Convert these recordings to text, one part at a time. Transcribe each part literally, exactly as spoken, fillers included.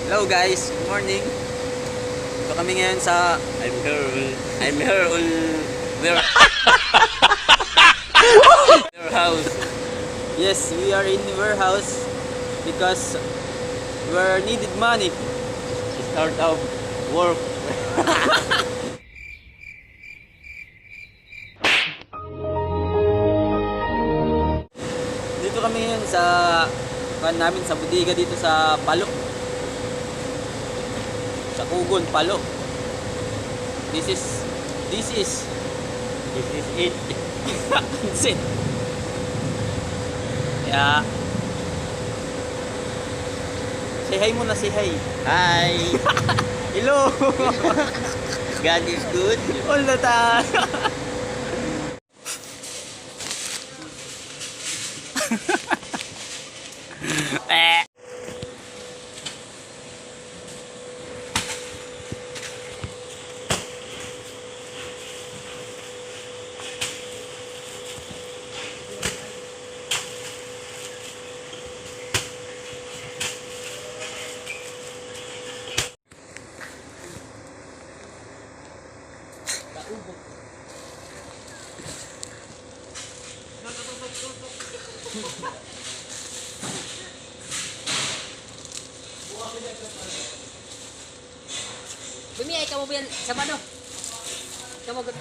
Hello guys, good morning. Ito kami ngayon sa I'm here, I'm here on where warehouse. Yes, we are in warehouse because we are needed money to start up work. Dito kami ngayon sa kuan namin, sa bodega dito sa Palo. Sa Kugon, Palo. This is, this is, this is it. Pansit. Yeah. Say hi muna, say hi. Hi. Hello. God is good. All the time. Bumi, ay kamo biyan, Sabado. Kamo gud.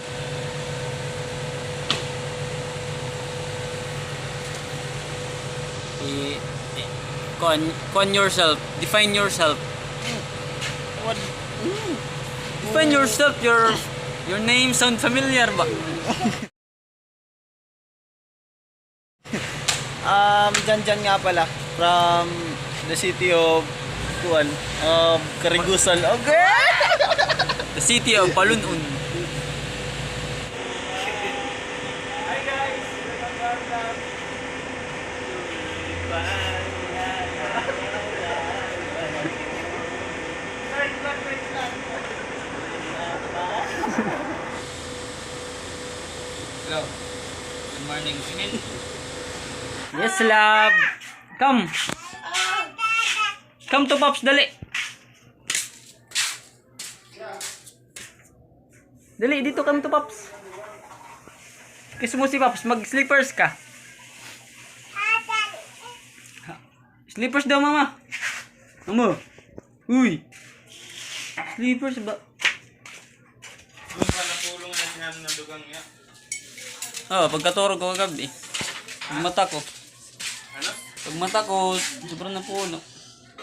I, i, kuan, kuan yourself. Define yourself. What? Define yourself. Your, your name sound familiar ba? Um, Janjan nga pala, from the city of, kuan, of Carigusal. Okay! The city of Palun-on. Hello. Good morning. Yes, love. Come. Come to Pops, dali. Dali, dito, come to Pops. Kiss mo si Pops, mag-slippers ka. Slippers daw, mama. Mama. Uy. Slippers ba? Doon pa napulong na siya ng dugang niya. Oh, pagkaturog ko kagab-i. Pagmata ko. Ano? Pagmata ko, sobrang napulo.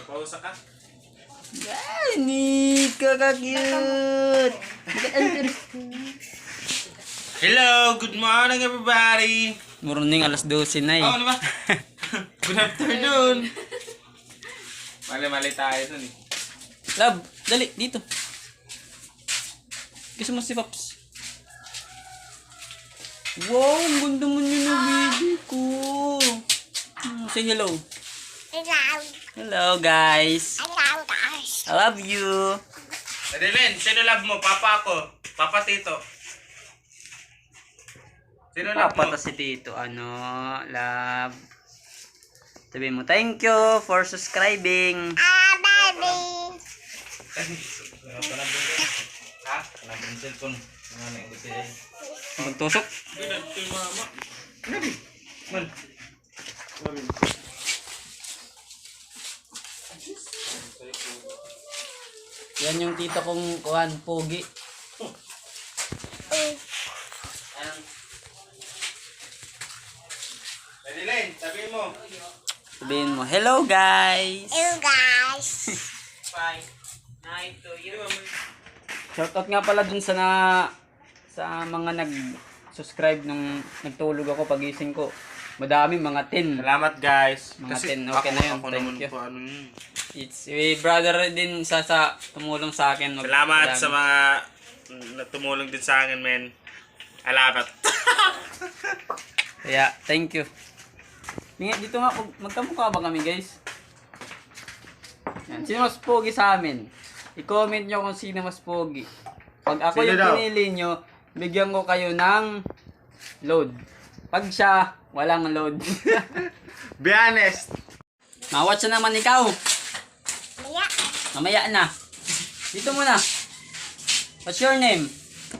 Pausa ka? Ay, Nika, ka-cute! Hello, good morning, everybody! Morning, alas dose na eh. Oh, ano ba? Good afternoon! Mali-mali tayo dun eh. Love, dali, dito. Kiss mo si Pops. Wow, ang ganda mo niyo na, baby ko. Hmm, say hello. Hello. Hello, guys. Hello, guys. I love you. Adeline, sino love mo? Papa ako. Papa, tito. Sino love mo? Papa to si tito. Ano, love. Sabi mo, "Thank you for subscribing." Ah, baby. Ha? Kanang cellphone. Ang tusok. Grabe. Man. Yan yung tito kong kuwan, pogi. Adeline, sabihin mo. Sabihin mo, "Hello, guys." Hello, guys. Bye. Night to you. Shoutout nga pala dun sa na, sa mga nag-subscribe nung nagtulog ako, pagising ko. Madami, mga ten. Salamat, guys. Mga ten, okay na yun. Thank you. It's, si brother din sa, sa tumulong sa akin. Salamat sa mga, mm, na tumulong din sa akin, men. Alabat. Yeah, thank you. Nga, dito nga, pag-, magkamukha ba kami, guys? Yan. Sino mas pogi sa amin? I-comment nyo kung sino mas pogi. Pag ako yung pinili nyo, bigyan ko kayo ng load. Pag siya, walang load. Be honest. Mawat siya naman ikaw. Maya. Mamaya na. Dito muna. What's your name?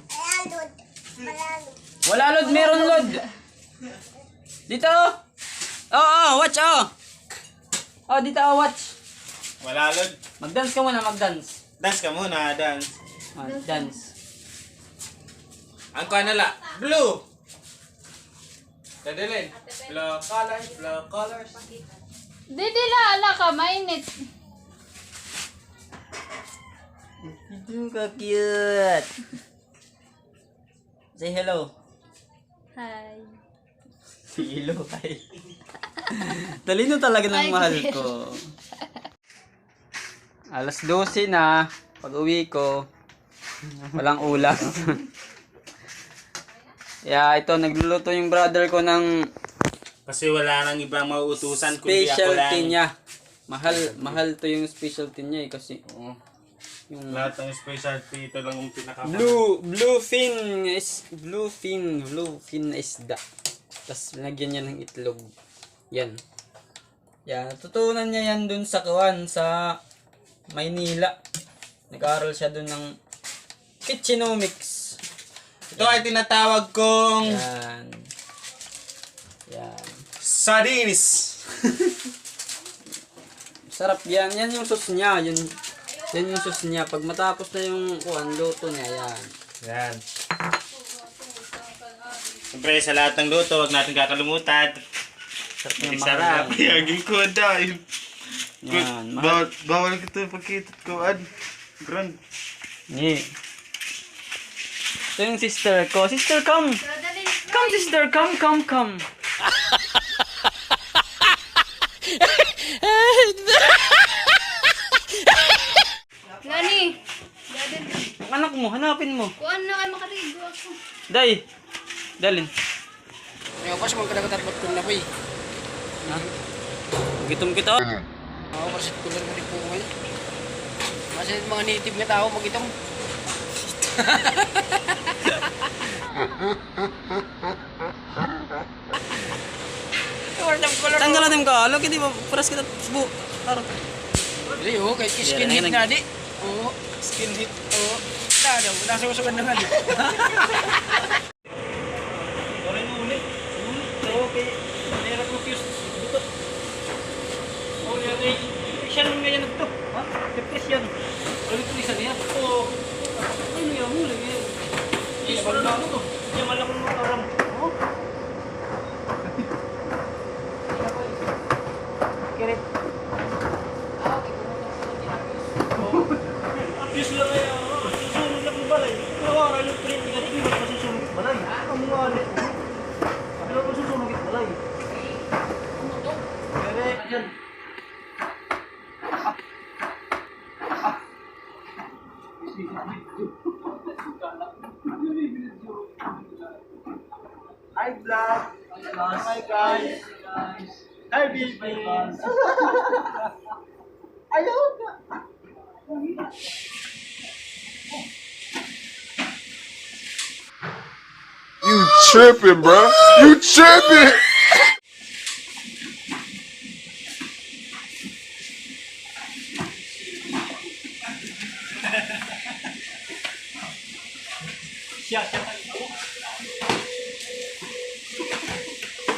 Wala lod. Wala lod, meron lod. Dito. Oh, oh, watch, oh. Oh, dito, oh, watch. Wala lod. Mag-dance ka muna, mag-dance. Dance ka muna, dance. Ah, dance. Ang kuha na la, blue. Dadalhin. Blue colors, blue colors. Didi la, ala ka, mainit. Ito ka cute. Say hello. Hi. Hello, hi. Talino talaga ng mahal ko. Alas dose na, pag-uwi ko, walang ulam. Yeah, ito, nagluluto yung brother ko ng Kasi wala nang ibang mauutusan kundi ako lang. Specialty niya. Mahal, mahal to yung specialty niya eh, kasi, oo. Yung lahat ng specialty, ito lang yung pinakamahal. Blue, bluefin is, bluefin, bluefin na isda. Tas lagyan niya ng itlog. Yan. Yan, natutunan niya yan dun sa kuwan, sa Maynila. Nag-aaral siya dun ng Kitchenomics. Ito ay tinatawag kong Yan. Yan. Sardinas. Sarap yan. Yan yung sauce niya. Yan, yan yung sauce niya. Pag matapos na yung kuwan, luto niya. Yan. Yan. Siyempre, sa lahat ng luto, huwag natin kakalimutan. Sarap niya, mahal yan. Sarap. Yagin ko, dahil. Yan, mahal. Bawal, bawal ko ito pagkita ko, ad. Grand. Ni. Ito yung sister ko. Sister, come. Come, sister. Come, come, come. Lani. Ang anak mo, hanapin mo. Kuan na kay makarigo ako. Day, dalin. Ay, ako kasi magkadagatat ba't kung nakoy? Ha? Gitom kita. Oo, kasi kulang mo rin po ngayon. Kasi mga native nga tao, magitom. Tanggal natin ka. Lagi, di ba? Paras kita. Subo. Harap. Dili, oh, kay skinhead na, di. Oo, skinhead. Oo. Wala daw, nasusugan na nga, di. Waray mo uli. Okay. Mahirap mo fuse. Buto. Oh, yan, eh. Siya nung ngayon nagto. Ha? Depression. Ano ito, isa niya? Oo. Ano yung huli ngayon? Yes, wala na ito. Diyan malaki mga orang. Oh. Kirit. Abuse lang kaya, susunog lang ang balay. Pero wala yung print, hindi ka masusunog ang balay. Ang mga ano, pero masusunog ang balay. Pero, ayan. Hi, vlog. Hi, guys. Hi, baby. Ayaw na. You tripping, bro. You tripping. Siya, siya.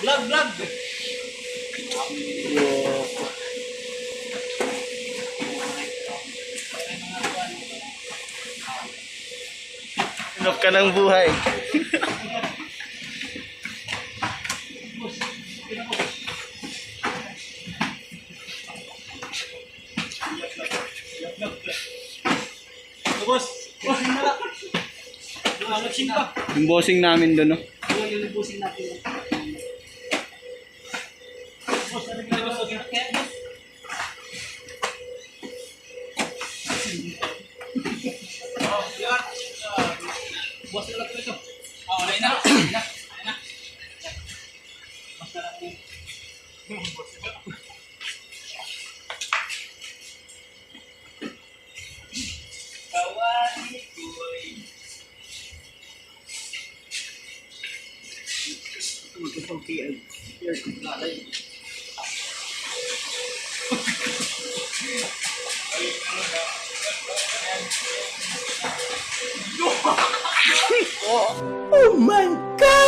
Vlog, vlog. Hanap ka ng buhay. Boss, bossing na lang. Wala, nagsimba. Yung bossing namin doon, no? Yun, yung bossing natin. Boss, ano yung bossing? Boss, ano ito? Ah, wala na. Wala na. Wala na. Basta lang yun. Oh my God!